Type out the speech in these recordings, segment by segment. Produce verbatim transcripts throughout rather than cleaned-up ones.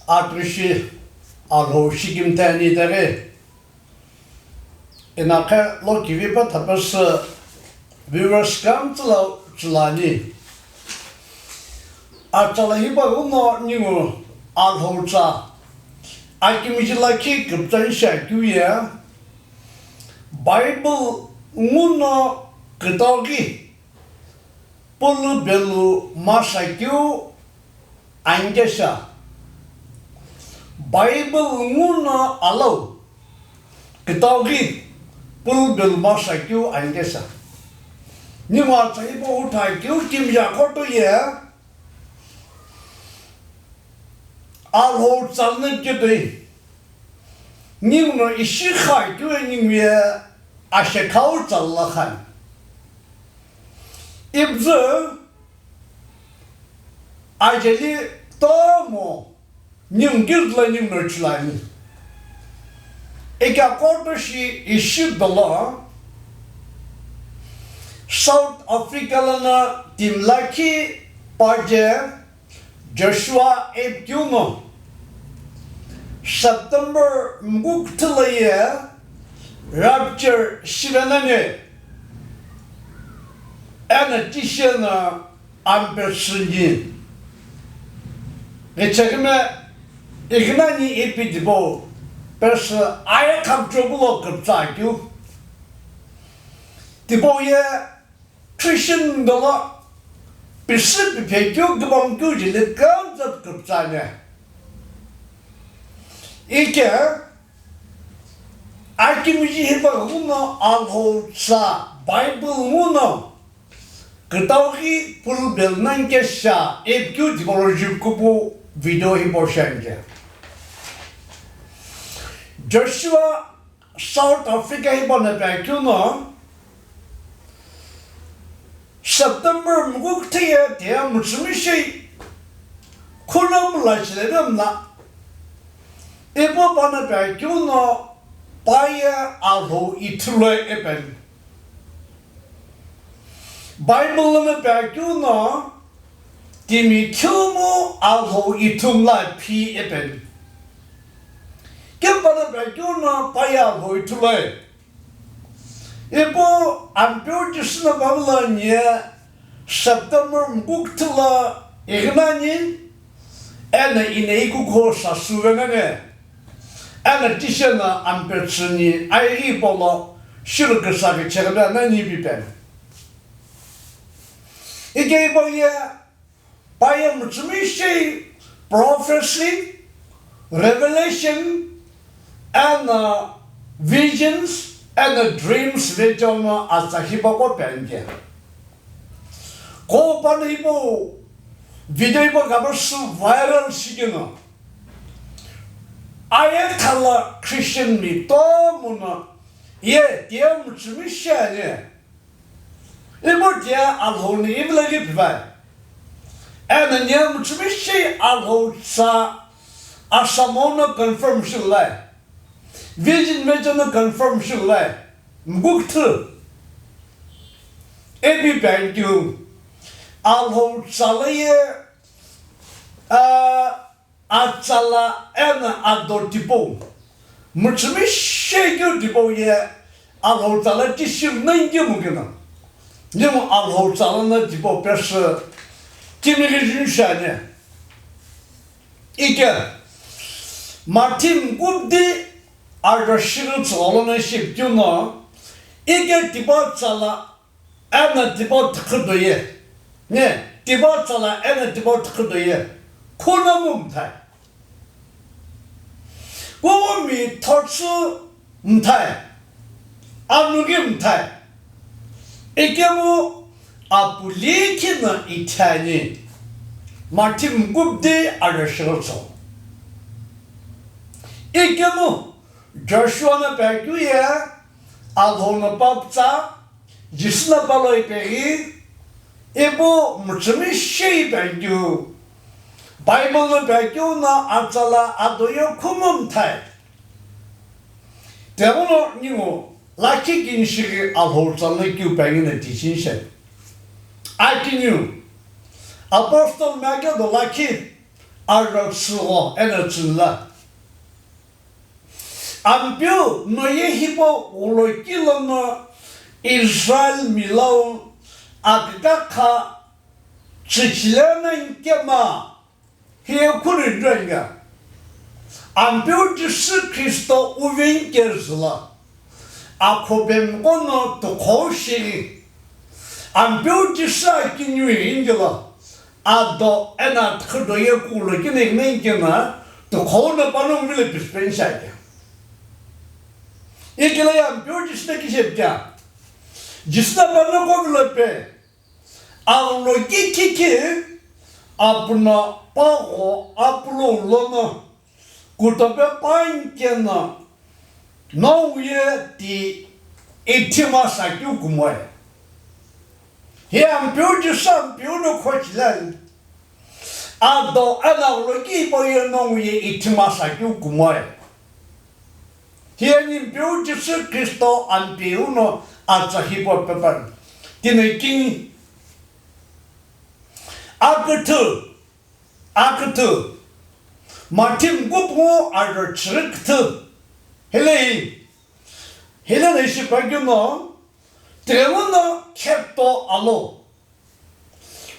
Atüshi Alhou shikimthe ani itaghi. Inakhe lo kivi pa thapesü viewers kamtsülo chulani. Atsala hipau no ningu Alhou tsa akimiji lakhi küpütsa shiakeu ye Bible nguno kütau ghi pulu belu masa keu anikesha. Bible nguno alau kütau ghi pulu belu masa keu anikesha. Ningu atsa hipau utha keu kimija koto ye Alhou tsa no ketoi. Ninguno ishi kha keu ningu ye ashekhau tsa lakhan. Ipuzü ajeli tomo ningu kizüla ninguno chulani. Ika koto shi ishi dolo South Africa lono timi lakhi paje Joshua Epkiu no September mkukthula ye rapture shivenani eno tishena ampesünyi. Ghichekime ighinani ipi tipau pesü aye khamchobulo küpütsa keu. Tipau ye Christian dolo pisü piphe keu kübam keu jeli concept küpütsa ani. Ike akimiji hipau nguno Alhou tsa Bible nguno kütau ghi pulu belu no anikesha Epkiu tipology kupu video hipau shiani. Joshua South Africa hipau no pi akeu no September mkukthula ye tiye mütsümishei khuno mla chileve mla. Ipu pano pi akeu no pa ye Alhou ithulu ipeni. Bible lono pi akeu no timi khumu Alhou ithulu mla phi ipeni. Kemu pano pi akeu no pa ye Alhou ithulu. Ipu Ampeu Jisü no Bible lo nye September mkukthula ighinani eno ine ikukho sasü venani eno tishena ampesünyi aighi polo shiru küsa ghicheküle nani pipeni. Ike ipo ye pa ye mütsümishei prophecy, revelation, eno visions, eno dreams vecheo no atsa hipaqo pi ani ke. Ko pano hipau video hipau kapesu viral shikeno aye khala Christian mi tomo no ye tiye mütsümishei ani. Ipu tiye Alhou no ivilo ghi pivai. Eno niye mütsümishei Alhou tsa asamo no confirm shilai. Vision vecheo no confirm shilai. Mkukthula. Ipi pi ani keu Alhou tsa lo ye, ah, atsala eno ado tipau. Mütsümishei keu tipau ye Alhou tsa lo tishi nani kemu keno. Ningu Alhou tsa lono tipau pesü timi ghi juni shiani. Ike Mathi mkupdi ajo shighi tsügho lono ishi pi keu no ike tipau tsala eno tipau thikhu doye. Ne, tipau tsala eno tipau thikhu doye. Khuno mu mthai. Kumo mi thotsu mthai. Anughi mthai. Ikemu apu likhi no ithi ani. Mathi mkupdi ajo shighi tsügho. Ikemu Joshua no pi akeu ye Alhou no pa pütsa, Jisü no pa lo ipeghi, ipu mütsümishei pi ani keu, Bible no pi akeu no atsala ado ye khumu mthai. Tighenguno ningu lakhi kini shighi Alhou tsa lo keu pi ani no tichini shi. Akiniu, apostle mi akeu do lakhi, Aro tsügho eno tsünla. Ampeu no ye hipau gholoki lono Israel milau akükakha tsüchile no nkema hiye khuri nrengha. Ampeu Jisü Khristo uve nkezüla. Akhobemqo no tukhou shighi. Ampeu Jisü akiniu injilo. Ado eno atükhüdo ye kulo kina ighinenkena tukhou no panongu vilo pisüpeni shiakea. Ikelo ye Ampeu Jisü no kishepichea. Jisü no panongu vilo pe. Agholoki kiki apuno pagho apulou lono kutope pankeno nongu ye ti ithima sakeu kumoe. Hi Ampeu Jisü Ampeu no khochilani. Ado eno agholoki hipau ye nongu ye ithima sakeu kumoe. Hiye ni Ampeu Jisü Khristo Ampeu no atsa hipau pepa. Tino kini. Aküthü, aküthü. Mathi mkupu aro chiriküthü. Hile, hile na ishi pagino, tighenguno kheto alo.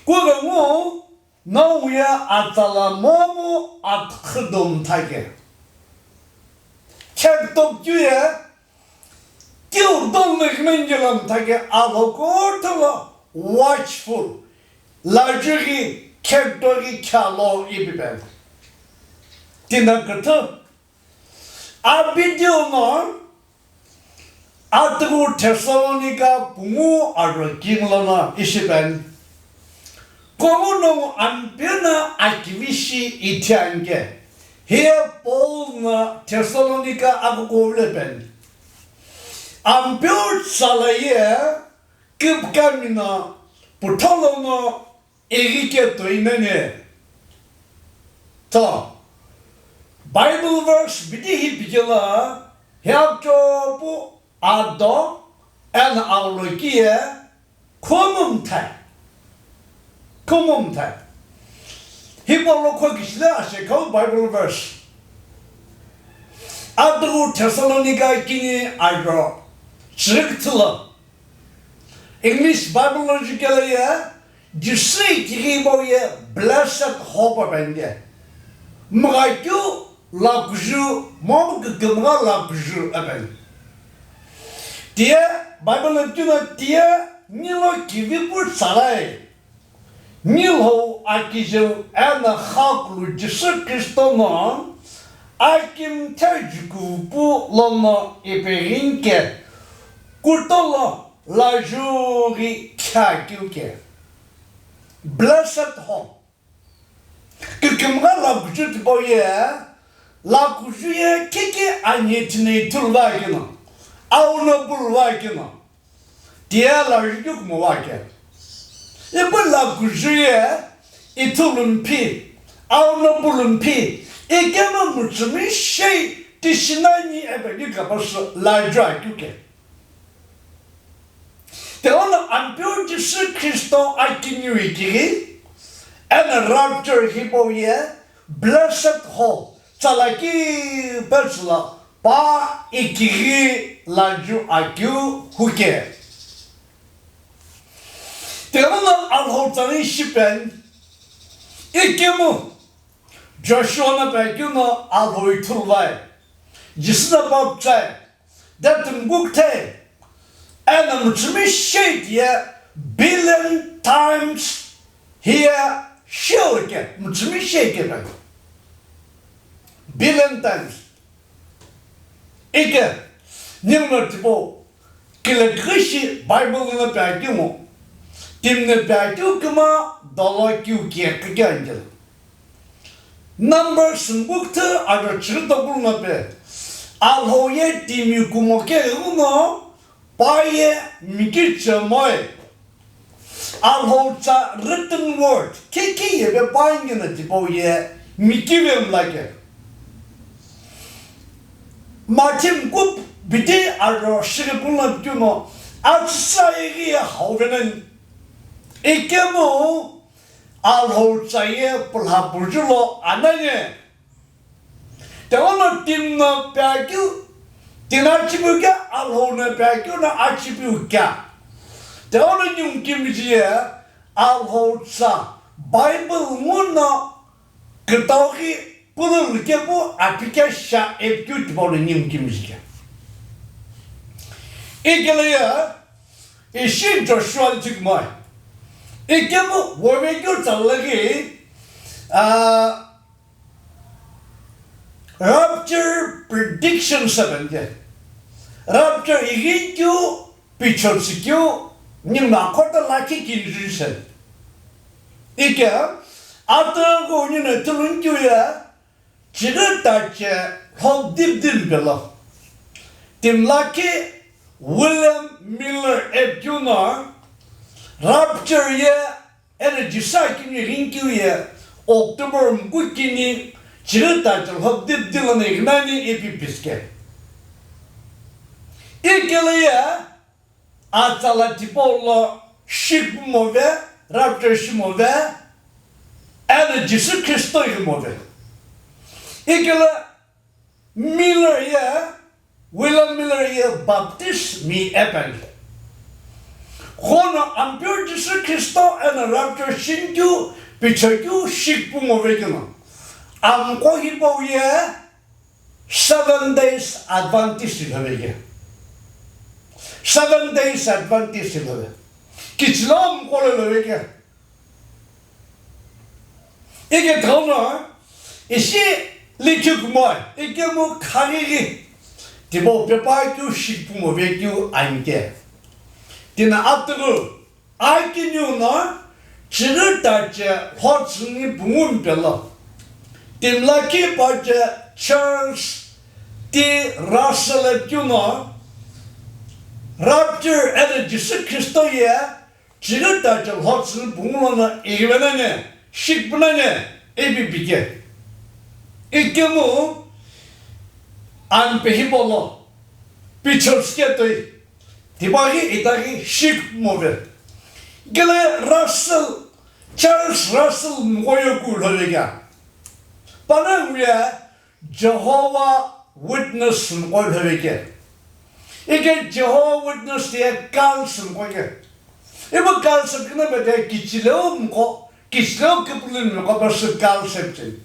Kughengu, nongu ye atsala momu atükhüdo mthake. Kheto keu ye, keu dolu no ighinenkelo mthake alo kutomo watchful. Laju ghi, kheto ghi khalo ipi peni. Tino küthü. Abidiu no atughu Thessalonica pungu aro kini lono ishi peni. Kughengu nongu Ampeu no akivishi ithi anke. Hiye Paul no Thessalonica akukughuvilo peni. Ampeu tsala ye kipkami no putholo no ighi ke toi nani. To, Bible verse bidi hi bikela, hi akchopu ado eno agholoki ye khumumthai. Khumumthai. Hipau lo khokishile ashekau Bible verse. Atughu Thessalonica kini aro chiriküthü lo. English Bible lo jukelo ye, Jisü ikighi hipau ye blessed hope apeni ye. Mgha keu lakuju, momu kükümgha lakuju apeni. Tiye, Bible lo keu no tiye, nilo kivipu tsalai. Nilhou akijeu eno xakulu Jisü Khristo no akimthe jukupu lono ipeghinike kutolo laju ghi khe akeu ke. Blessed hope. Kükümgha lakuju tipau ye, lakuju ye kiki ani thini ithulu va keno, au no pulu va keno. Tiye laju keu kumo va ke. Ipu lakuju ye ithulu mphi, au no pulu mphi, ikemu mütsümishei tishi nani ipi keu kapasü laju akeu ke. Tighenguno Ampeu Jisü Khristo akiniu ikighi, eno rapture hipau ye, blessed hope, tsala kipetsü lo pa ikighi laju akeu huke. Tighenguno Alhou tsala ishi peni, ikemu Joshua no pe keu no Alhou ithulu vai, Jisü no baptize, de tümgukthai, eno mütsümishei tiye billion times hiye shiu ke, mütsümishei ke pe. Billion times. Ike, ninguno tipau, kileküshi Bible no pe keu mo, timi no pe keu kima dolo keu kikhe kikhe angel. Numbers mkukthü aro chirito kulo no pe, Alhou ye timi kumo keghenguno, pa ye mikichemoi. Alhou tsa written word, kiki ye pe pa ingena tipau ye mikive mlake. Mathi mkupu bidi aro shighi kulo no keu no, atsüsa ighi ye hau venani. Ikemu, Alhou tsa ye pulha puju lo ananye. Teono tim no peakeu, tina chipu ke Alhou no peakeu na achipu kya. Teono nyung kimiji ye Alhou tsa Bible nguno kitaoki pulul kepu apike sha epikeu tipau lo nyung kimiji kya. Ikele ye, ishi Joshua chikmai. Ikemu wovekeu tsalagi, ah, rapture prediction seven ke. Rapture ighinkeu, pichotsikeu, ningu no akhota lakhi kinjui se. Ike, atughu ningu no thulunkeu ye, chighi tache lhokdipdil pelo. Timi lakhi William Miller epikeu no, rapture ye eno Jisü akiniu ighinkeu ye October mkukini chighi tache lhokdipdil lono ighinani ipi pisike. Ikele ye atsala tipau lo shikpumove, rapture shimove, eno Jisü Khristo ighimove. Ikele Miller ye, William Miller ye Baptist mi epeni. Khono Ampeu Jisü Khristo eno rapture shinikeu, pichokeu, shikpumove keno. Amqo hipau ye Seven Days Adventist iloveke. Seven Days Adventist ilove. Kichilo mqo lo iloveke. Ike thono, ishi lichukmoi, ikemu kharighi, tipau pepa keu shikpumove keu anike. Tina atughu, akiniu no, chighi tache lhotsüni pungu mpelo. Timi lakhi pache Charles T. Russell epikeu no, rapture eno Jisü Khristo ye, chighi tache lhotsüni pungu lono ighivenani, shikpunani, ipi pike. Ikemu, ampe hipau lo, pichotsiketoi, tipau ghi itaghi shikpumove. Ikele Russell, Charles Russell mqo ye ku ilovekea. Panongu ye Jehovah Witness mqo iloveke. Ike Jehovah Witness ye cult mqo ke. Ipu cult kina mete kichileu mqo, kichileu kipulun mqo pa sü cult sepchen.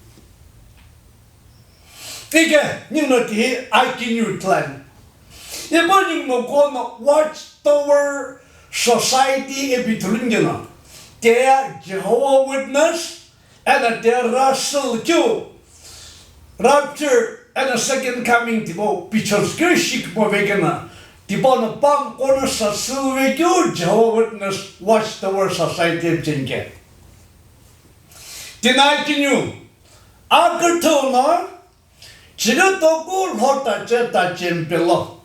Ike ningu no tihi akiniu clan. Ipu ningu no kono Watchtower Society ipi thulun keno. Teya Jehovah Witness, eno te Russell keu, rapture eno second coming tipau pichotsikeu shikpumove keno, tipau no pam kono sasüvekeu Jehovah Witness Watchtower Society ipichenike. Tina akiniu, aküthüu no, chighi toku lho tache tache mpelo.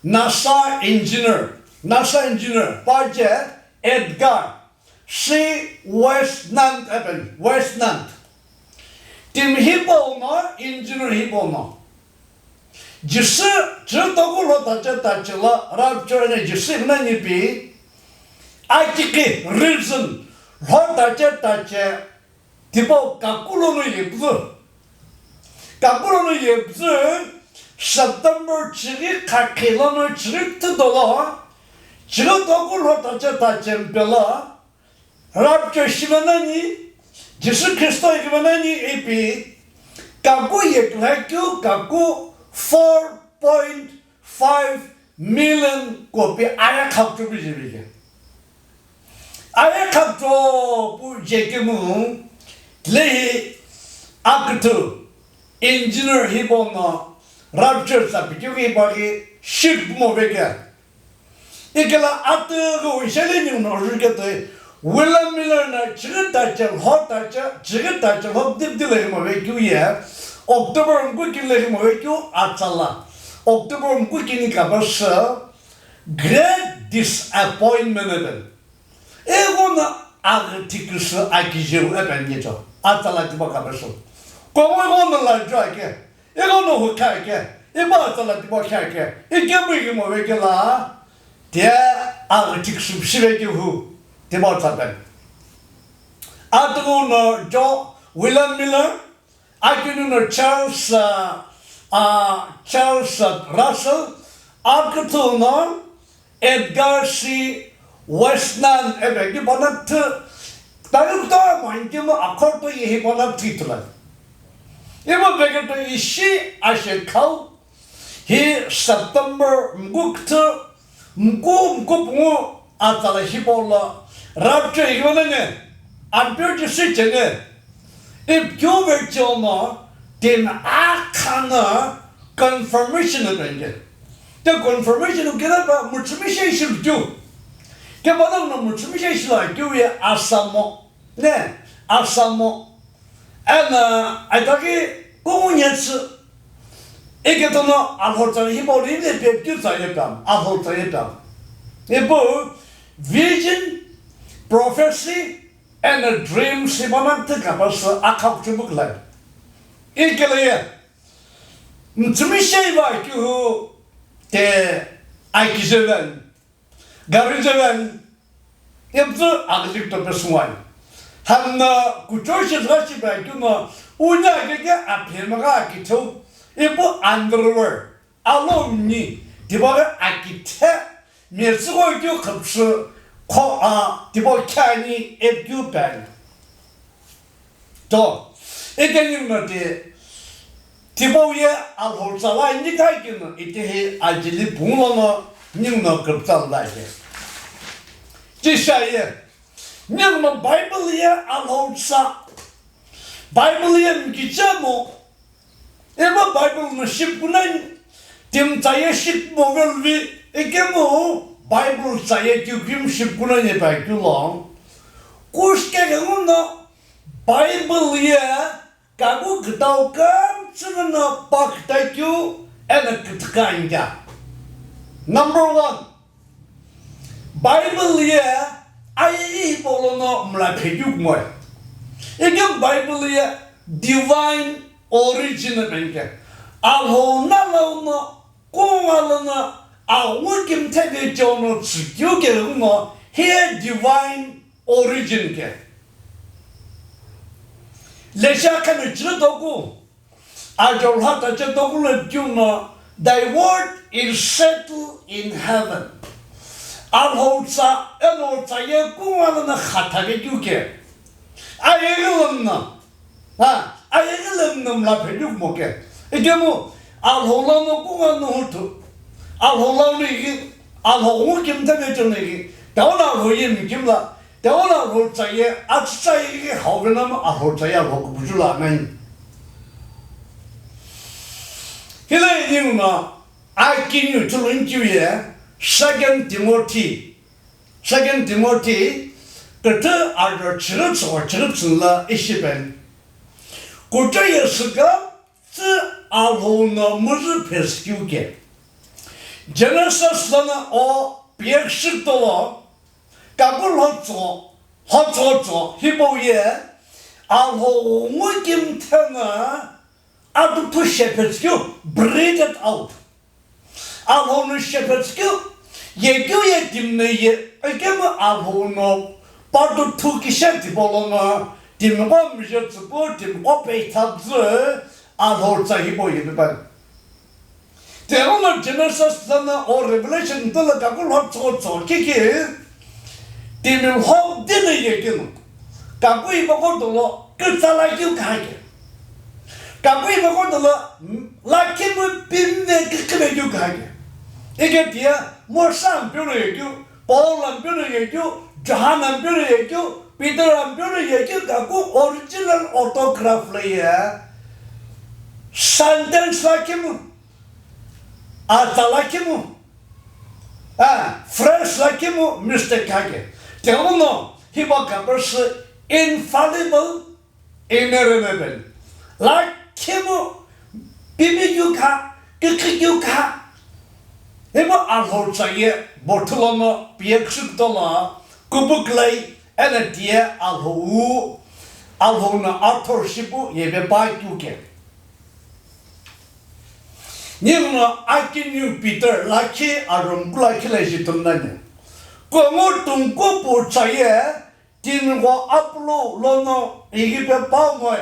NASA engineer, NASA engineer, pache Edgar C. Westnant epeni, Westnant. Timi hipau no, engineer hipau no. Jisü, chighi toku lho tache tache lo, rapture eno Jisü ighinani ipi, akiki reason, lho tache tache, tipau kaku lono yepüzü. Kaku lono yepüzü, September chighi khakhi lono chighi kuthu dolo, chighi toku lho tache tache mpelo, rapture shivenani, Jisü Khristo ighivenani ipi, kaku yeküla keu kaku four point five million copy aye khapthu pijevike. Aye khapthu pu jekemu, tilehi aküthü engineer hipau no rapture tsa pikeu hipau ghi shikpumove ke. Ikela atughu isheli ningu no juketoi, William Miller no chighi tache lho tache, chighi tache lho dipdil ighimove keu ye, October mkukini lo ighimove keu atsala, October mkukini kapa sü, Great Disappointment epeni. Ighono aghi thiküsü akijeu epeni kecho, atsala tipau kapa sü. Kongoi ighono la ju ake. Ighono hu kha ake, ipa atsala tipau kha ake, ikemu ighimove kela, tiye aghi thiküsü shive keu hu, tipau tsa epeni. Atughu no John William Miller, akiniu no Charles, uh, uh, Charles, uh, Russell, aküthü no Edgar C. Weston ipi keu panaküthü, tani kutomo ankemu akhorto ye hi panaküthü ithulu. Imu beketo ishi ashekhau hi September mkuküthü, mku, mkupungu atsala hipau lo rapture ighilo nani, Ampeu Jisu cheni, ipi keu virtual no timi akha no confirmation ipeni. Te confirmation kida pa mütsümishei shilu keu. Ke pa no mütsümishei shilu keu ye asamo. Ne, asamo. Eno, aitaki kungu nyetsü. Iketo no Alhou tsa hipau lo ine pe keu tsa ye pam, Alhou tsa ye pam. Ipu vision, prophecy, and a dream si panaküthü kapasü akha kuchubu khlai. Ikele ye, mütsümishei va keu hu te akijeven. Gari jeven, ipüzü aghili kutope sungwai. Hami no kuchou shi zügha shipe keu no, unya keke aphemgha akitheu, ipu underwear, alo mni, tipau ghi akithe, metsüghoi keu khapsü, kho, a, tipau khe ani, ipi keu peni. To, ite ninguno ti, tipau ye Alhou tsa la nikai keno ite hi ajeli pungu lono ninguno küpütsa lo ite. Tisha ye, ninguno Bible ye Alhou tsa, Bible ye mkichemo, Ema Bible no shipkuna ni, timi tsa ye shipmo velvi, ikemu Bible tsa ye keu kemu shipkuna ni pa keu lo. Kushke kenguno Bible ye kaku kütau kamtsüna no pa küta keu ena kütüka anja. Number one, Bible ye aye hipau lono mla phekeu kumoi. Ike Bible ye divine origin penke. Alhou nalauno, kungalono, awu kimthe ke chono tsükeu ke uno, hiye divine origin ke. Lesha kanu chilo toku, Ajulha tache toku lo keu no, "Thy word is settled in heaven." Alhou tsa, eno tsa ye kungalono khathake keu ke. Ayeghi lono, ha, ayeghi lono mla phekeu kumo ke. Ikemu, Alhou lono kungalono huthu. Alhou lono ighi, Alhou ngu kimthe ke chono ighi. Taona Alhou ye mikimla, Taona Alhou tsa ye, atsütsa ye hau venamo Alhou tsa ye Alhou kupuju lo nani. Hile ninguno, akiniu thuluni keu ye, Second Timothy, Second Timothy, küthü ajo chirütso chirütsü la ishi peni. Kuchou ye süka, tsü Alhou no müzü phesü keu ke. Genesis lono o piyekshü tolo, kaku lhotsügho, lhotsügho tsügho hipau ye, Alhou ngu kimthe no atuthu shephetsu keu, breathed out. Alhou no shephetsu keu, ye keu ye timi no ye, ikemu Alhou no pa tuthu kishe tipau lono, timiqo mije tsüpu, timiqo peitha püzü, Alhou tsa hipau ye pipani. Tighenguno Genesis lono o Revelation tolo kaku lhotsügho tsügho kiki, timi lhou dino ye keno, kaku ipaqo dolo kütsa lakhi kahake. Kaku ipaqo dolo lakhimu pimve kikhive keu kahake. Ike tiye Moses ampeu no ye keu, Paul ampeu no ye keu, John ampeu no ye keu, Peter ampeu no ye keu, kaku original autograph lo ye sentence lakhimu. Atsa lakhimu, a, phrase lakhimu mistake kahake. Tighenguno hipau kapesü infallible, inerrable. Lakhimu pimi keu kha, kikhi keu kha. Hipau Alhou tsa ye bothu lono piyekshü tolo, kupuklai, ena tiye Alhou, Alhou no authorship yepe pa keu ke. Ninguno akiniu Peter lakhi arumku lakhi la ishi tumnani. Kungu tungku pu tsa ye timiqo apulu lono ighipe pau ngoe.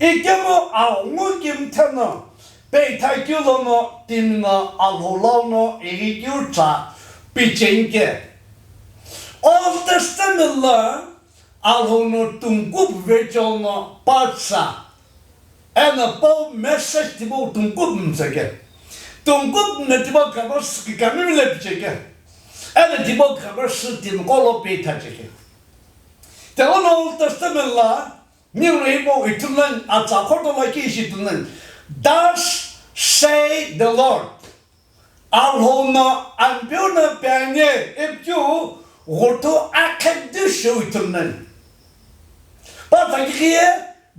Ikemu aghungu kimtheno peitha keu lono timi no Alhou lau no ighi keu cha picheni ke. Old Testament lo Alhou no tungkupu vecheo no patsa eno pau message tipau tungkupu mtseke. Tungkupu no tipau khapesu kikami mile picheke. Eno tipau khapesu timiqo lo peitha cheke. Tilono Old Testament lo ningu no hipau ithulu nani, atsa khoto lakhi ishi ithulu nani. Thus say the Lord. Alhou no Ampeu no piani ipi keu ghuthu akhekdü shou ithulu nani. Patsa kikhi ye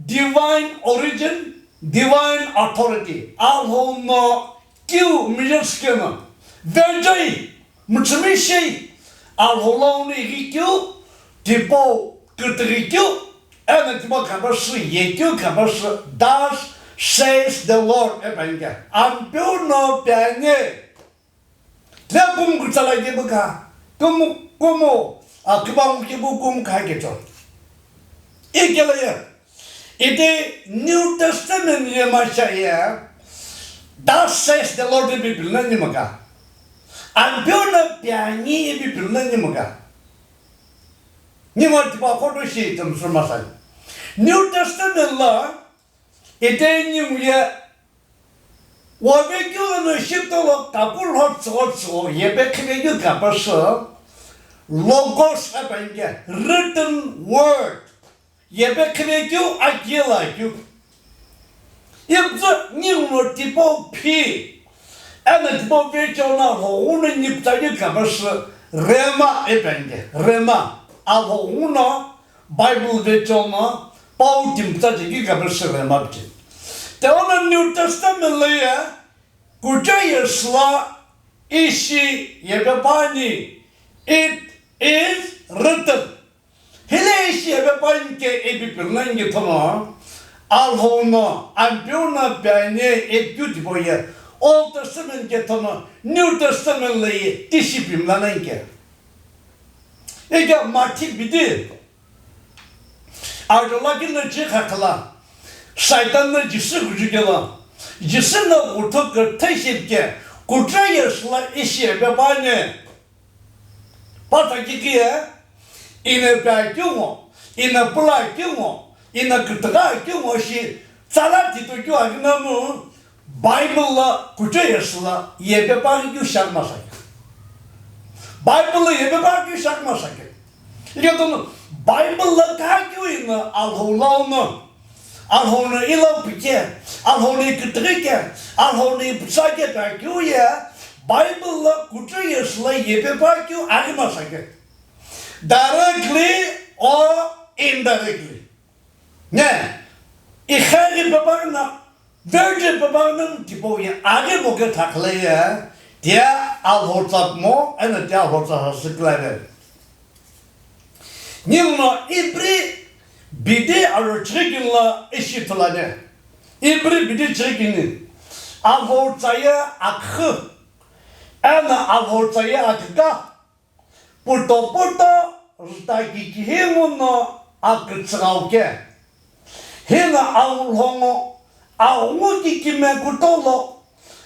divine origin, divine authority. Alhou no keu mije sikeno, vejoi, müchümishei, Alhou lau no ighi keu, tipau kütüghi keu, eno tipau khapesu ye keu khapesu, thus says the Lord, ipi ani ke, Ampeu no piani. Tile kumu kütsala kepu kha, kumu, kumu, a, küpangu kepu kumu kha kecho. Ikelo ye, ite New Testament ye macha ye, thus says the Lord ipi pilo nani maka. Ampeu no piani ipi pilo nani maka. Ningu tipau khoto shi tümsü masani. New Testament lo, ite ningu ye, wavekeu lono shitolo kakulho tsügho tsügho yepe khivekeu khapesu, logos ipi ani ke, written word. Yepe khivekeu akila keu. Ipütsü ningu no tipau phi, eno tipau vecheo no Alhou no nipütsa keu khapesu rhema ipi ani ke, rhema. Alhou no Bible vecheo no pau timi pütsa chekeu khapesu rhema picheni. Tilono New Testament lo ye kuchou ye süla ishi yepe püani, it is written. Hile ishi yepe püani ke ipi pilo nani ke thono, Alhou no Ampeu no piani ipi keu tipau ye, Old Testament ke thono New Testament lo ye tishi pi mla nani ke. Ike Mathi bidi, ajulakino chikha khala, Saitan no Jisü kuju kelo, Jisü no ghuthu küthü shipike, kuchou ye süla ishi yepe püani. Patsa kikhi ye, ino pi akeu ngo, ino pula akeu ngo, ino kütügha akeu ngo shi tsala tito keu akeu namu, Bible lo kuchou ye süla yepe püani keu shakma sake. Bible lo yepe püani keu shakma sake. Ike thono Bible lo kha keu ino Alhou lau no, Alhou no ilau pike, Alhou no ikütüghi ke, Alhou no ipütsa ke pi akeu ye, Bible lo kuchou ye süla yepe püani keu aghima sake. Directly or indirectly. Ne, ikhaghi pepa na, virgin pepa na tipau ye aghi bo ke thakhle ye, tia Alhou tsa mo, eno tia Alhou tsa sa sikla ve. Ningu no Ibri bidi aro chirikini lo ishi ithulu ani. Ibri bidi chirikini. Alhou tsa ye akhu, eno Alhou tsa ye aküka. Puto puto rüta kikihi nguno akütsüghau ke. Hino aghulhongo aghungu kikime kutolo,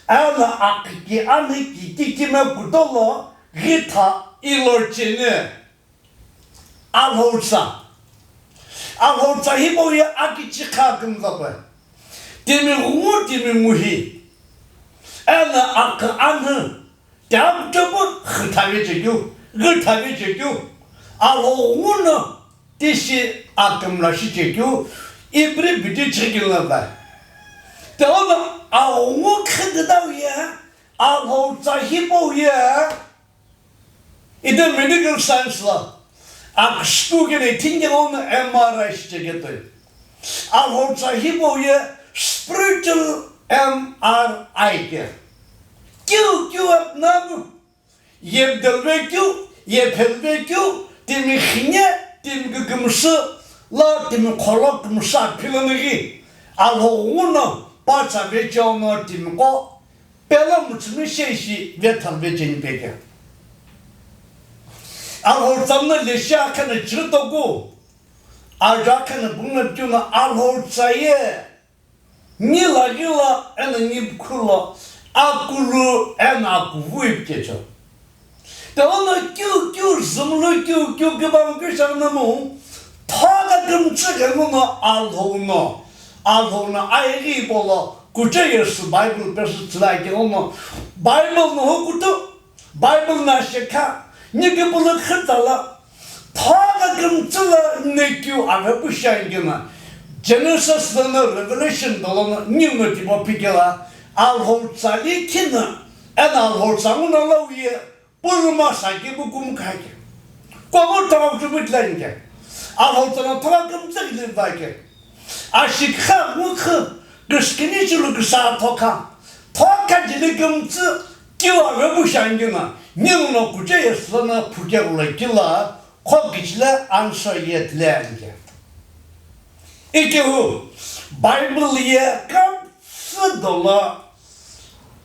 eno akiki ani kikikime kutolo ghitha ilo cheni. Alhou tsa. Alhou tsa hipau ye akichi kha kümzape. Timi ghungu timi nguhi. Eno akü anhü. Tiakutopu khüthave chekeu, ghüthave chekeu, Alhou nguno tishi akümla shi chekeu, Ibri bidi chekeu la va. Tilono aghungu khüdüdau ye, Alhou tsa hipau ye, ite medical science lo, aküsüku kene ithingelo no M R I shi cheke toi. Alhou tsa hipau ye spiritual M R I ke. Keu keu apnamu, yepdelve keu, yephelve keu, timi khinye, timi kükümsü, lo timi kholo kümsü aphilo nighi, Alhou nguno patsa vecheo no timiqo, pelo mütsümishei shi vethalve cheni peke. Alhou tsa no leshi akhana chiritoku, ajo akhana bungna pichuna Alhou tsa ye ngi laghi lo eno ngi bukhu lo akulu eno akuvu ipi kecho. Teuno kiu kiu zumlu kiu kiu kibang kishang namu thoka kümtsü khenguno Alhou no, Alhou no aighi polo kuche yesu Bible pesü tsüla khenguno Bible no hukutu Bible na shekha, niki pulu khütala, thoka kümtsü la nekiu avepu shiangina, Genesis lono Revelation dolono ninguno tipau phikela, Alhou tsa likhi na, eno Alhou tsa nguno la uye, puluma saki bu kumkhake. Komu thoka kuchumit la inke. Alhou tsa no thoka kümtsü kili vake. Ashikha ngukhu, kiskini chulu kisa thoka. Thoka jili kümtsü kiu avepu shiangina, ninguno kuche yesu lono phuke ula kila, kho kichile answer ye tile anike. Ikehu, Bible ye kümtsü dolo,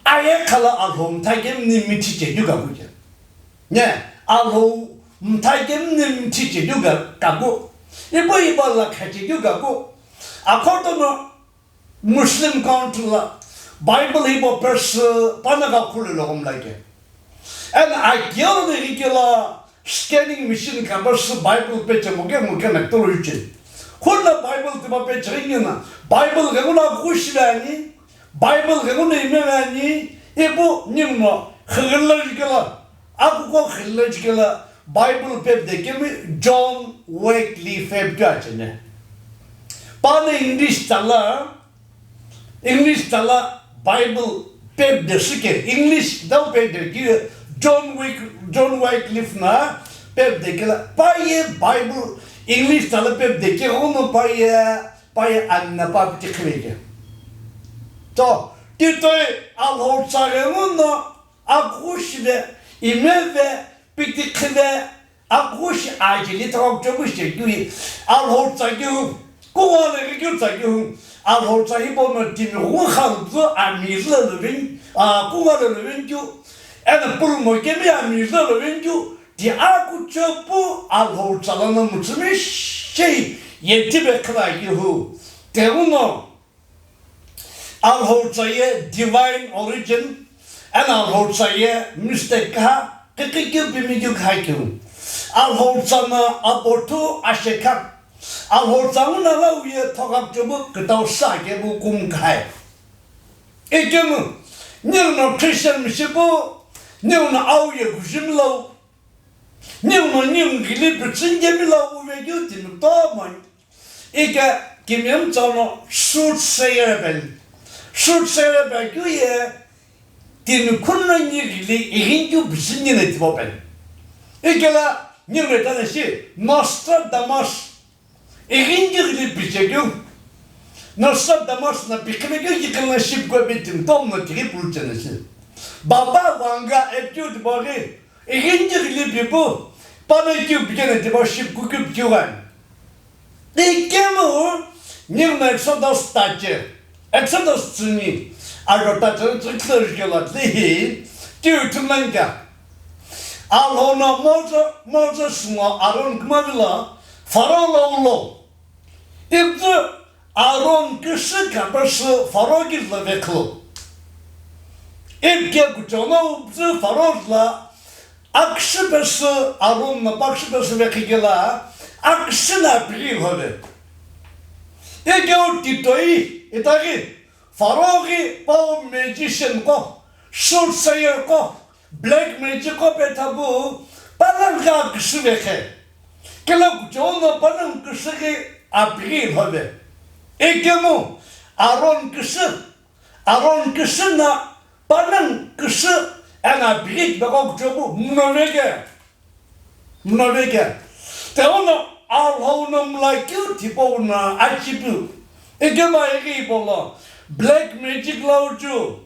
aye khala Alhou mtha kemni mithi chekeu kaku ke. Ne, Alhou mtha kemni mithi chekeu ka-, kaku. Ibo ibo la kha chekeu kaku. Akhoto no Muslim country la Bible hibo pesü pana ka khulu lo gomla ke. And akiyoro de ikela scanning machine ka pesü Bible pe chemo ke mo ke na tolo yuche. Khuna Bible tiba pe chengina Bible ke kuna kushi ani. Bible ke kuna ime ani. Ibu nimno khagala ikela. Akuko khililo chikela Bible pep de kemi John Wycliffe pep keu achene. Pana English tala, English tala Bible pep de shike, English dau pep de ki John Wyc-, John Wycliffe na pep de kela, pa ye Bible English tala pep de ke hono pa ye, pa ye anna pa piti khileke. To, ti toi Alhou tsa ghenguno, akughushi ve, ime ve, pitikhi ve, akughushi ajeli thoghokuchou shi keu, Alhou tsa keu, kungale keu tsa keu, Alhou tsa hipau no timi ghukha lupü amiri lo loveni, a, kungale loveni keu, eno pulumo kemi amiri lo loveni keu, ti akuchou pu Alhou tsa lono mütsümishei ye tibe khila keu, teguno, Alhou tsa ye divine origin, eno Alhou tsa ye mistake kha, kikikeu pimikeu kha keu. Alhou tsa no apothu ashekha. Alhou tsa nguno la uye thoghokuchou pu kütau sa kepu kum khai. Ikemu, ninguno Christian mishipu, ninguno au ye kujimi lo, ninguno ningu ghili pütsü ngemi lo uve keu timi kutomo. Ike kimiyemu tsa no soothsayer pen. Soothsayer pen keu ye timi khuno ni ghili ighinkeu pütsü ngina tipau pen. Ikela ningu tana shi Nostradamus. Ighinkeu ghili piche keu. Nostradamus na pikime keu yikilina ship ko pe timi tomno tighi pulu chena shi. Baba Vanga epikeu tipau ghi ighinkeu ghili pipu, pana keu pikena tipau ship kukeu pikeu gani. Ikemu, ninguno Exodus tache, Exodus tsüni, ajo tache tsü kilo jukelo tilehi, tiu ithulu nani kea. Alhou no Moses, Moses ngo Aaron kümavilo, Pharaoh lo ulo. Ipuzü Aaron küsü kha pesü Pharaoh kilo vekhu. Ipke kuchou no upuzü Pharaoh la, aküsü pesü Aaron no paküsü pesü vekhi kela, aküsü no apighi lhove. Ikeu titoi, itaghi, Pharaoh ghi pau magician qo, soothsayer qo, black magic qo pe thapu, panongu ghi aküsü vekhe. Kela kuchou no panongu küsü ghi apighi lhove. Ikemu, Aaron küsü, Aaron küsü no, panongu küsü, eno apighi tipaqo kuchou pu, muno veke. Muno veke. Teguno Alhou no mla keu tipau no achipu. Ikemu ighi polo, black magic lo uchu,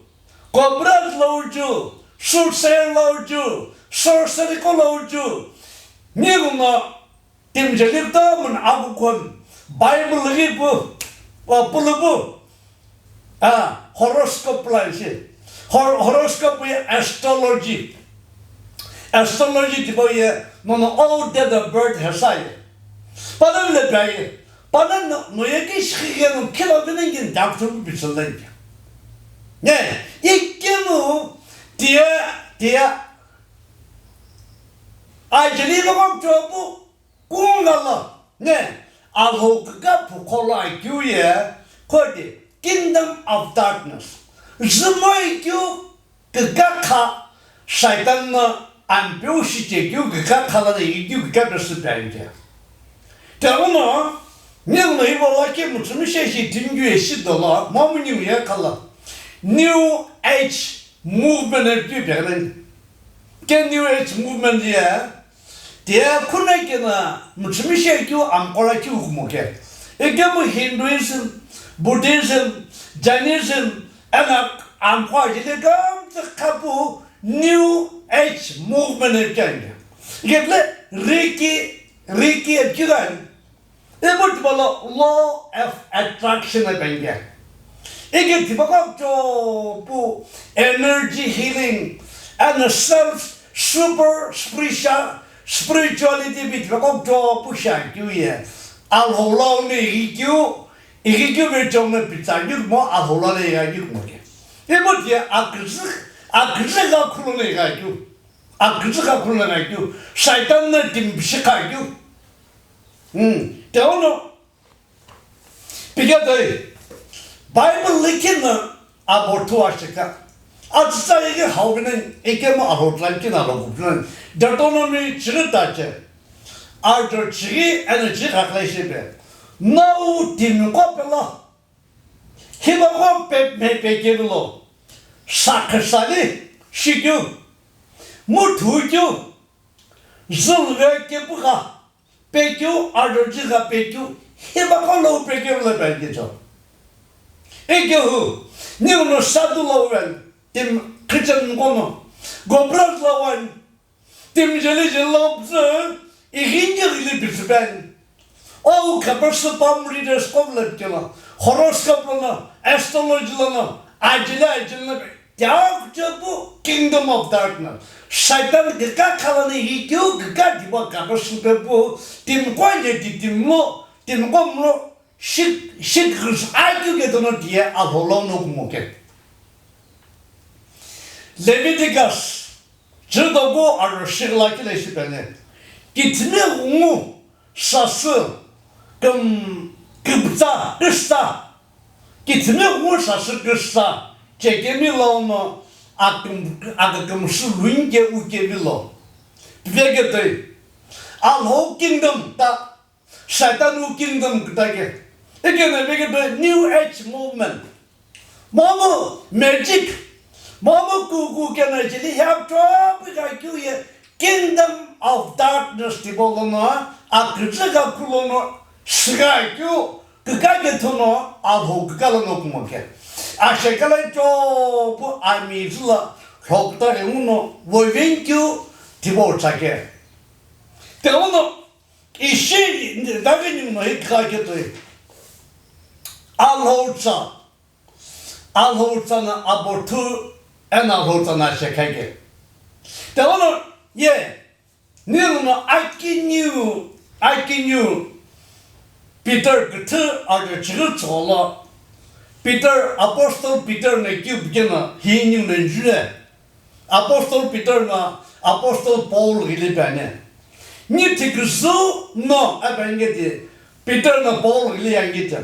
cobra lo uchu, soothsayer lo uchu, sorcery qo lo uchu. Ninguno timi jeli kutomo no akukhon Bible ghi pu, pa pulu pu. A, horoscope la ishi. Hor-, horoscope ye astrology. Astrology tipau ye Nono all date of birth hesaye. Pana vile paye. Pana no, no ye ki shikhe no kilo vinen gin doctor ku bichalen. Ne, ikemu tia, tia. Ajali lo kok chopu kungala. Ne, Alhou kika pukolo akyu ye, kodi kingdom of darkness. Zumoi kyu kikakha Shaitan no ampeu shichekeu kikakha la ikeu kikakha süpyanche. Teuno, ninguno iwala ke mutsumi sheshi tingyu ye shidolo, momu ningu ye khala. New Age Movement e pi pyalan. Ke New Age Movement ye, Tia khuna kena mutsumi shekeu amkora keu kumoke. Ekemu Hinduism, Buddhism, Jainism, ena amkora jile kamtsa kapu New Age Movement e kenge. Ikepile Reiki, Reiki e kiran. Ibu tipala law of attraction e penge. Ike tipaka chopu energy healing and self super spiritual spirituality bi tipaka chopu sha kyu ye. Alhou lau ne ikyu, ikyu be chong ne pizza kyu mo Alhou lau ne ya kyu mo ke. Ibu tia akizuk, akizuk akhulo ne ya kyu. Akizuk akhulo ne ya kyu. Shaitan ne timbishi ka kyu. Hmm. Teuno, pika toi, Bible likhi na abothu ashika. Atsisa ike haubinen, ike mo Alhou tlan kina lo kupnen. Deuteronomy chiri tache. Arjo chiri ene chiri kaklai shepe. Nau timi ko pela. Hiba ko pe, me pe kevilo. Sakasali, shikyu. Muthu kyu. Zülve kepuka. Pekeu, arjo jigha pekeu, hiba ko lo pekeu lo pekeu cho. Ekehu, ninguno sadu lo wen, tim Christian kono, gobras lo wen, tim jeli jeli lo pse, ihinge gili pisiben. O kapasü palm readers ko le kela, horoscope lo, astrology lo, ajila ajila Tiaghu chepu kingdom of darkness. Shaitan kika khalani hikeu kika diba kaka shipepu timkwa ye di timlo, timko mlo shik, shik ghus akeu ke dono diye Alhou lau no kumo ke. Leviticus, chidogu aro shigla kile shipene. Kithime ngu sasü küm, küpütsa, küsütsa. Kithime ngu sasü küsütsa, chekemi lono aküm, akükümsü luinke ukemi lo. Piveke toi, Alhou kingdom ta, Shaitan u kingdom kütake. Ikene veke toi New Age movement. Momu magic, momu kuku kena chili hep chopu ka kyu ye kingdom of darkness tipolono, aküzü ka kulono, shiga kyu, kika ke thono, Alhou kika lono kumo ke. Ashe kala chopu ami zula, hokta ke uno, woven kyu, tipo chake. Te uno, ishi, dagi ni uno, hikha ke toi. Alhou cha, Alhou tsana abothu ena Alhou tsana shekhaike. Telono ye, ninguno akiniu, akiniu Peter küthü arjo chighi tsügholo. Peter, Apostle Peter na kiu pikeno hi ninguno njue. Apostle Peter na Apostle Paul ghili püani. Ni thiküzü no apengeti Peter na Paul ghili yangiti.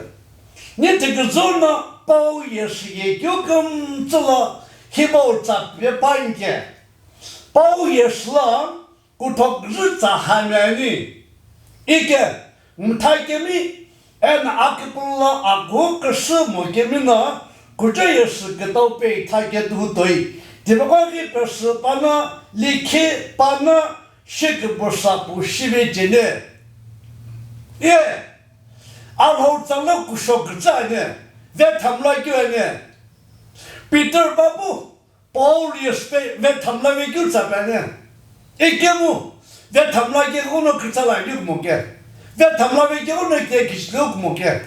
Ni thiküzü no Paul yeshi ye kyu kümtsü lo hipau tsa pepanke. Paul yeshi lo kuthoküzü tsa hamiani. Ike mtha kemi eno akipulu lo agu küsü mo kemi no kucho yeshi kütau pe itha ketu toi. Tipaqo ghi pesü pano, likhi pano, shiküpüsa pu shive cheni. Ye, Alhou tsala kusho kütsü ani, vethamla keu ani. Peter babu, Paul yespe vethamla vekeu tsa püani. Ikemu, vethamla ke kuno kütsala keu kumo ke. Vethamla vekeu no ke kishilo kumo ke.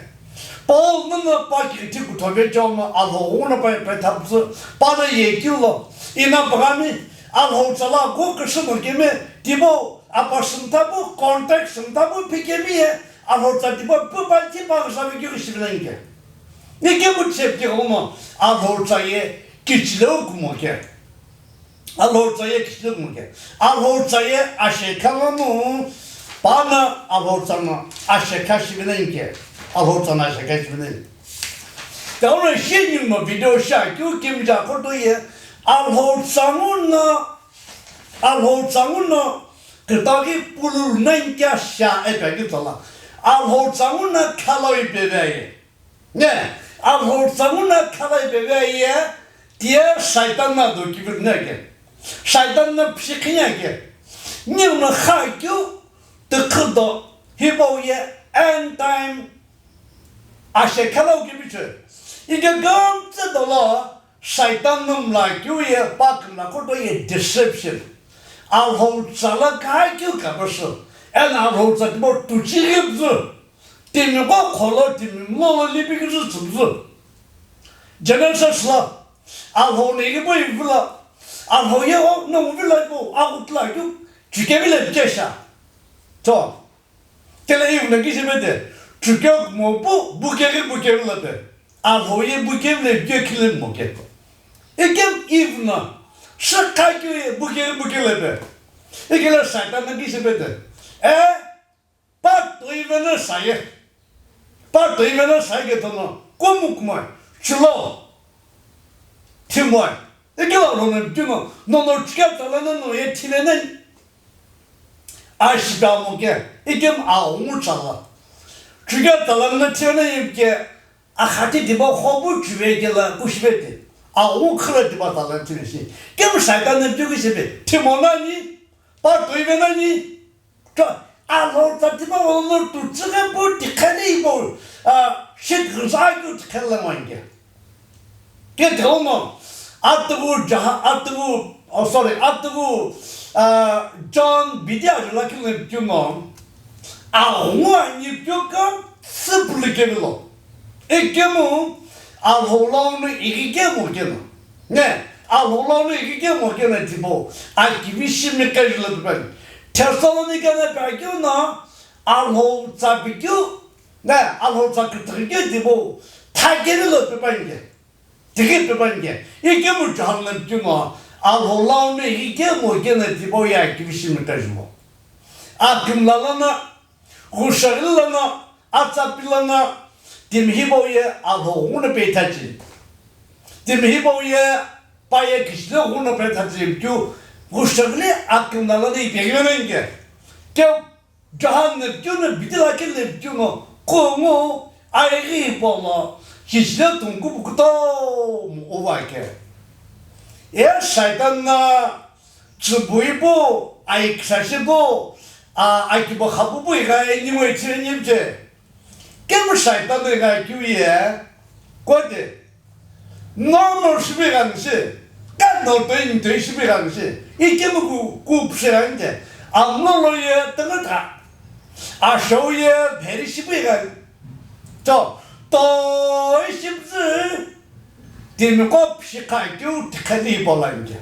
Paul nono pa kiti kutho vecho no Alhou uno pa pethapüsü, pa no ye keu lo. Ina pagami, Alhou tsala ku küsü mo kemi, tipo, Apa sümthapu, context sümthapu phikemi ye, Alhou tsa tipau pu pa tipa sa vekeu shivinani ke. Ikemu chepke hono, Alhou tsa ye kichileu kumo ke. Alhou tsa ye kichileu kumo ke. Alhou tsa ye ashekha lanu, pana Alhou tsa no ashekha shivinani ke. Alhou tsa no ashekha shivinani. Taura shi ningu no video sha keu kemja koto ye, Alhou tsa nguno, Alhou tsa nguno, kütaghi pululu nani kea sha ipi akeu tsala. Alhou tsa nguno khalai peveye. Ne, Alhou tsa nguno khalai peveye, tiye Shaitan no do kivilu neke. Shaitan no pshikhinya ke. Ningu no kha keu, tükhudo, hipau ye, end time, ashekha lau kivichoi. Ike gumtse dolo, Shaitan no mla keu ye, pa kümla koto ye deception. Alhou tsa la kha keu kapasu. Eno Alhou tsa tipau tuchi ghipzü. Timi qo kholo timi mlo lo lipi kizü tsüpzü. Genesis la, Alhou no ikipu ivila. Alhou ye o, no uvila ipu, aghutla keu, chukevile kesha. To. Kele Eve no kishi pete, chukeu kumo pu, bukeghi bukeu lape. Alhou ye bukeu le bukeu khile mo ke. Ikem Eve no, shakha keu ye bukeghi bukeu lape. Ikele Shaitan no kishi pete. E, pa toi vena saye. Pa toi vena saye ke tono, kumu kumai, chulo. Thimoi. Ike Alhou no keu no, nono chukeu tala no no ye thile nani. Ashipamo ke, ikem aungu tsala. Chukeu tala no thile nani ke, akhati tipa khopu chuve kela kushivete. Aungu khila tipa tala thile shi. Kem Shaitan no keu kishive, thimo nani, pa toi ve nani. Cho, Alhou tsa tipa volo tutsüghi pu tikheli ipo, ah, shit ghüsa keu tikheli la ngwanke. Ke theumo, atughu Jaha-, atughu, oh, sorry, atughu, ah, John bidi ajula kile keu no, aghungu ani keu ka süpülu kevilo. Ikemu, Alhou lau no ighi kemo keno. Ne, Alhou lau no ighi kemo keno tipau, akivi shimi kajula pipani. Thessalonica no pa keu no, Alhou tsa pikeu, ne, Alhou tsa kütüghü keu tipau, thakeni lo pipani ke. Tighi pipani ke. Ikemu John no keu no, Alhou lau no ighi kemo keno tipau ye akivi shimi kajula. Akimla lana, Ghushaghili lana, atsapi lana, timi hipau ye Alhou ghuno pe thachi. Timi hipau ye pa ye kichileu ghuno pe thachi keu, ghushaghili akimla lana ipi ghivenani ke. Keu John no keu no bidi lakhi no keu no, kungu, aighi hipau lo, kichileu tungkupu kutomo uva ke. E Shaitan no, Tsübui pu, ai ksashi pu, a, akibo khapu pu igha ningu ichire nimche. Kemu Shaitan igha keu ye, kote. Normal shipu igha nse, ka no toi ni toi shipu igha nse. Ikemu ku, ku pshira nte. Amlo lo ye tanga tha. Ashou ye pheri shipu igha. To, toi shipzü. Timiqo pshikha keu tikheli hipau lo ani ke.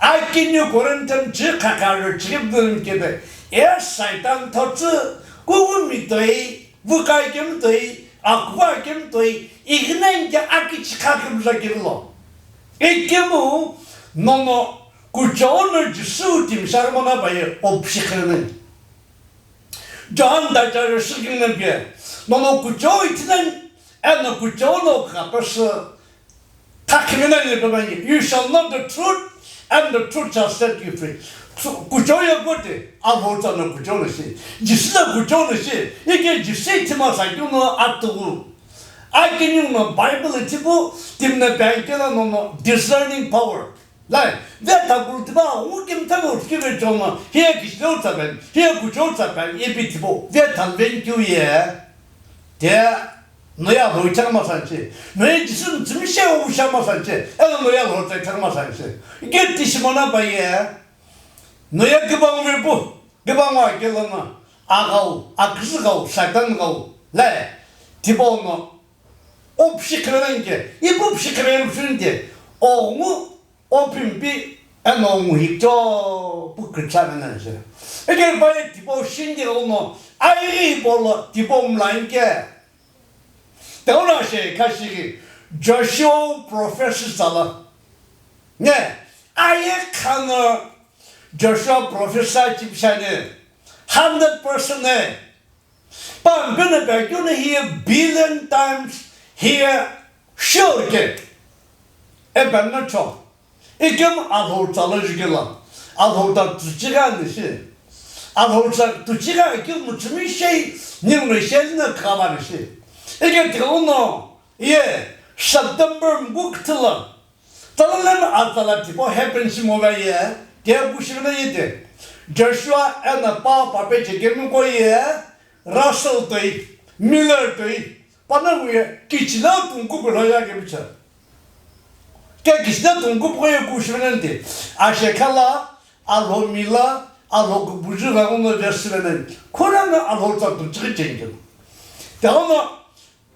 Akiniu Corinthian chikha kha lo chikipdun kebe, e Satan thotsü, kugumi toi, vukai kemu toi, akuva kemu toi, ighinani ke aki chikha kemu za kiri lo. Ikemu, nono, kuchou no Jisü timi sarmona paye, o pshikha nani. John dacha rishikingna bie, nono kuchou itinani, eno kuchou no kapasü, khakhiminani pemani, you shall know the truth, and the truth shall set you free. Kuchou ye kote, Alhou tsa no kuchou no shi, Jisü no kuchou no shi, ike Jisü ithima sa keu no atugu. Akiniu no Bible ithipu, timi no phe kela nono discerning power. Lai, vetha kulu tipa, ngu kemi thami uthikiri chono, hiye kishileu tsa peni, hiye kuchou tsa peni, ipi tipau, vetha veni keu ye. Te, noye Alhou ithaghi masanche, noye Jisü no tsumishe usha masanche, eno noye Alhou tsa ithaghi masanche. Ike tishi mona paye, noye kibangu vepu, kibangu akelo no, aghau, aküzü ghau, Satan ghau, lai, tipau no, o pshikireni ke, ipu pshikireni pshinte, o ngu, o pimpi, Eno nguhi cho pu kütsa nana je. Eke paye tipau shinge ono, aighi polo tipau mlainke. Teona she kashighi Joshua prophecy tsala. Ne, aye khana Joshua prophecy chipshane, hundred percent ne. Pampene pekune hiye billion times hiye sure ke. E benna cho. Ikem Alhou tsa lo jukela. Alhou tsa tuchigha nishi. Alhou tsa tuchigha ikem mutsumi shei, nyimno shei na kama nishi. Ike teuno, ye, September mkuk tila. Talalem atala tipo happen shimo ga ye, ke kushina yite. Joshua ena pa pape chekemi ko ye, Russell toi, Miller toi, pana nguye, kichila tungku bela ya ke bicha. Ke kichila tungku ko ye kushina nte. Ashe kala, Alhou mila, Alhou kubuju ga uno vesivenen. Kona na Alhou tsa tuchighi chengen. Taona,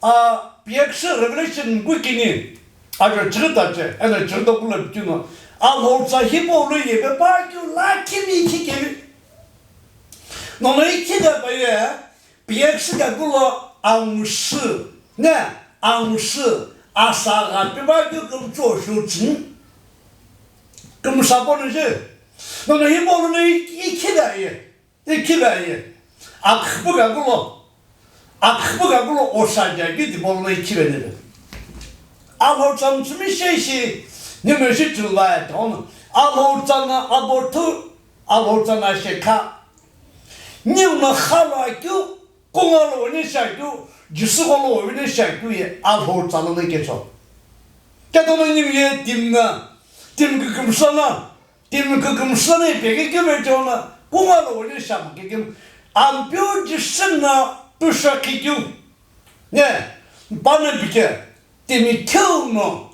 A, P X Revelation kukini, ajo chirita che, ena chirita kula bikino, Alhou tsa hipau lo yepe pa keu lakhi mi khi kevi. Nono ikhi da pa ye, P X ka kulo angushi, ne, angushi, asa ga pe pa keu kumtso shu tsini. Kumsa po no je. Nono hipau lo ikhi da ye. Ikhive aye, akhipugha kulo, akhipugha kulo osa jagi tipau lo ikhive nile. Alhou tsa mutsumi sheishi, nime shi chulva etono. Alhou tsa na abothu, Alhou tsa na shekha. Niuna khalo akyu, kunga lo wene shakyu, Jisu ko lo wene shakyu ye Alhou tsa lo ne kecho. Ketono nime ye timna, tim kikimsana, Timi kükümsüni pekekeme chona, kungalo wini sham kekim, Ampeu Jisü na tusha kikyu. Ne, pane pike, timi keu no,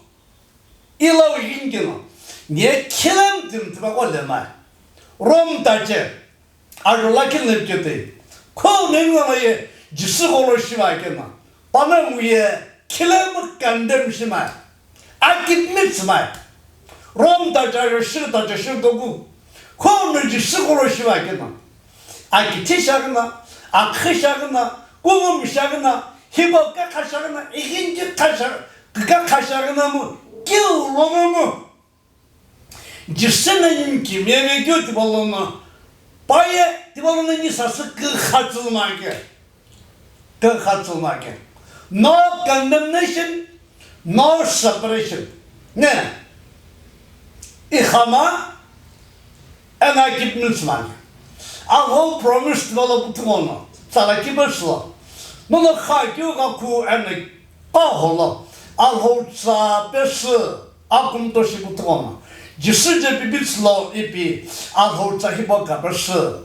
ila wigin kino, ne kilen tim tiba ko lemai. Rom tache, ajo lakin lepkete, ko ne ngala ye, Jisü kolo shiva kena. Panongu ye khilemu condemn shimai, akipmi tsümai. Rom tacha yo shi tacha shi doku. Khonu Jisü kolo shiva kena. Akithi shakena, akhi shakena, kungum shakena, hibo kakha shakena, ihingi kakha shakena mu, kiu lomo mu. Jisü na nini kimiye ve keu tipau lono, paye tipau lono ni sasü kükha tsülü ma ke. Kükha tsülü ma ke. No condemnation, no separation. Ne? Ikhama, ena kipmi tsü ma ke. Alhou promise tipau lo putumono, tsala kipesü lo. Nono kha keu gha khu ena pa holo, Alhou tsa pesü. Akumto shi kuthughono, Jisü je pipitsü lo ipi Alhou tsa hipau kapesü,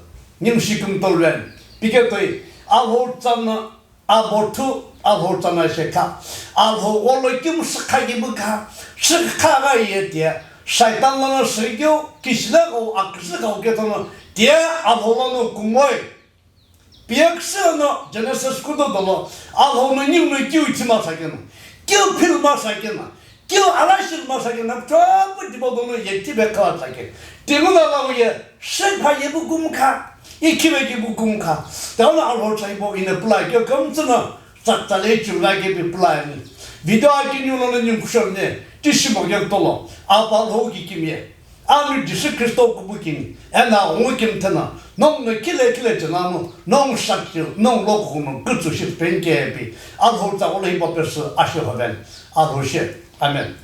nimshi kumtolven, piketoi, Alhou tsa na abothu, Alhou tsa na shekha, Alhou gholo kimu sükha kimu kha, sükha gha ye tia, Shaitan lono sükeu, kishile ghau, aküsü ghau ketono, tia Alhou lono kumoi. Piyaküsü no Genesis kudo dolo, Alhou no ningu no kiu ithi ma sakeno, kiu phil ma sakeno, kiu alashil ma sakeno, chopu dibo dono ye tibe kala sake. Timu na lamu ye, shekha ye bu kumkha, ikhibe ki bu kumkha. Tano Alhou chaibo ine pula kyo kamtsuna, tsaktale chula ke bi pula ni. Video akini ulo no ningu kushon ne, tishi bo ye tolo, apa Alhou ki kimye. Ami Jisü Khristo kubu kini, ena ungu kimthena, nongu no khile khile chenamo, nongu shakchil, nongu lokhuno, kutsu shi penkepi, Alhou tsa olo hipa pesü, ashi hoven, Alhou she. Amen.